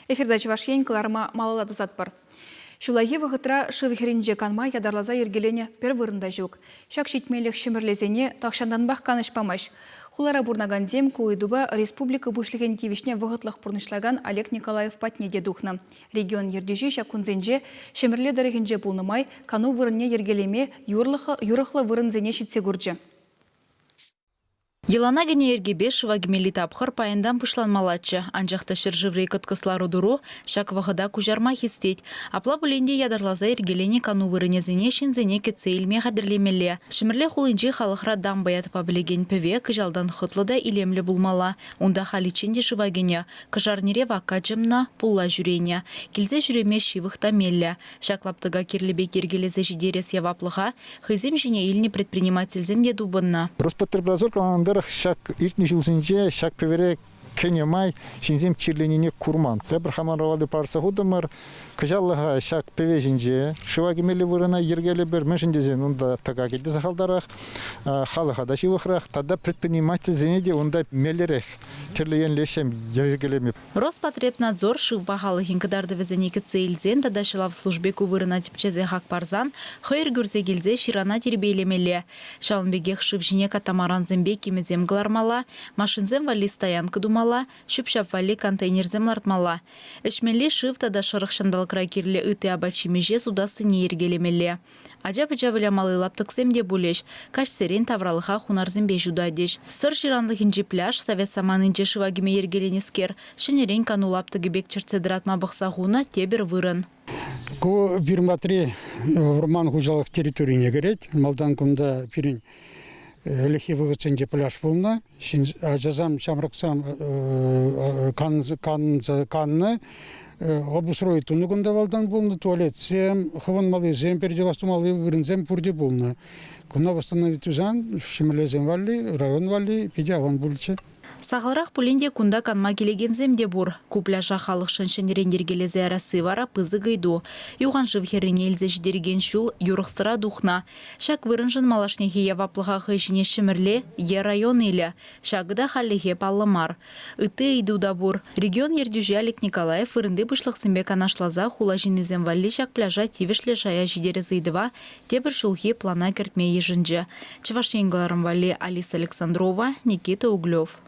Эфирта Чӑваш Ен кӑларӑма малалла тӑсатпӑр. Ҫуллахи вӑхӑтра шыв хӗрринче канма ятарласа йӗркеленӗ пӗр вырӑн та ҫук. Ҫак ҫитменлӗх ҫӗмӗрлесене тахҫантанпах канӑҫ памасть. Хулара пурӑнакансем ку ыйтупа республика Пуҫлӑхӗн тивӗҫне вӑхӑтлӑх пурнӑҫлакан Олег Николаев патне те тухнӑ. Регион ертӳҫи ҫак кунсенче Ҫӗмӗрле тӑрӑхӗнче пулнӑ май кану вырӑнне йӗркелеме юрӑхлӑ вырӑнсене ҫитсе курчӗ. Йӑлана кӗнӗ йӗркепе шыва кӗмелли тапхӑр паянтан пуҫланмаллаччӗ. Анчах та ҫӗршыври кӑткӑс лару-тӑру ҫак вӑхӑта куҫарма хистет. Апла пулин те ятарласа йӗркеленӗ кану вырӑнӗсене ҫынсене кӗтсе илме хатӗрлемелле. Ҫӗмӗрле хулинчи халӑхра дамба ятпа пӗлекен пӗве кӑҫалтан хӑтлӑ та илемлӗ пулмалла. Унта халиччен те шыва кӗнӗ. Кӑшарнире вакка чӑмнӑ, пулла ҫӳренӗ. Килсе ҫӳреме ҫывӑх та меллӗ. Ҫак лаптӑка кирлӗ пек йӗркелесе ҫитерес яваплӑха хӑйсем ҫине илнӗ предпринимательсем те тупӑннӑ. Роспотребнадзор каланӑ тӑрӑх, ҫак иртнӗ ҫулсенче ҫак пӗвере кӗнӗ май ҫынсем чирленине курман. Тепӗр хамӑр валли парса хутӑмӑр. Кӑҫаллӑха ҫак пӗве ҫинче шыва кӗмелли вырӑна йӗркелӗпӗр. Мӗншӗн тесен унта тӑкакӗ те сахалтарах, халӑха та ҫывӑхрах тата предпринимательсене те унта меллӗрех тӗрлӗ енлӗ ӗҫсем йӗркелеме. Роспотребнадзор шыв пахалӑхӗн кӑтартӑвӗсене кӗтсе илсен тата ҫӑлав служби ку вырӑна тӗпчесе хак парсан хӑйӑр кӳрсе килсе ҫырана тирпейлемелле. Ҫавӑн пекех шыв ҫине катамарансемпе кимӗсем кӑлармалла, машинсем валли стоянка тумалла, ҫӳп-ҫап валли контейнерсем лартмалла. Ӗҫмелли шыв тата шӑрӑх ҫанталӑкра кирлӗ ытти апат-ҫимӗҫе сутассине йӗркелемелле. Ача-пӑча вылямалли лаптӑксем те пулӗҫ. Каҫсерен тавралӑха хунарсемпе ҫутатӗҫ. Сӑр ҫыранлӑхӗнчи пляж, совет саманинче шыва кӗме йӗркеленӗскер, ҫӗнӗрен кану лаптӑкӗ пек чӗртсе тӑратма пӑхса хунӑ тепӗр вырӑн. Ку Вирматри вӑрман хуҫалӑх территорине кӗрет. Малтан кунта пирӗн ӗлӗкхи вӑхӑтсенче пляж пулнӑ. Ачасем, ҫамрӑксем каннӑ. Обустрой тунӑ кунта валтан пулнӑ, туалетсем, хывӑнмаллисем, передеваться тумалли вырӑнсем пурте пулнӑ. Куна восстановить тусан Ҫӗмӗрлесем валли, район валли питӗ аван пулчӗ. Сахалрах пулин те кунта канма килекенсем те пур. Ку пляжа халӑхшӑн ҫӗнӗрен йӗркелесе ярасси вара пысӑк ыйту. Юханшыв хӗррине илсе ҫитерекен ҫул юрӑхсӑра тухнӑ. Ҫак вырӑншӑн малашнехи яваплӑха хӑй ҫине Ҫӗмӗрле е район илӗ. Ҫакӑ та хальлӗхе паллӑ мар. Ытти ыйту та пур. Регион ертӳҫи Олег Николаев вырӑнти пуҫлӑхсемпе канашласа хула ҫыннисем валли ҫак пляжа тивӗҫлӗ шая ҫитерес ыйтӑва тепӗр ҫулхи плана кӗртме йышӑнчӗ. Чӑваш Ен кӑларӑм валли Алиса Александрова, Никита Углев.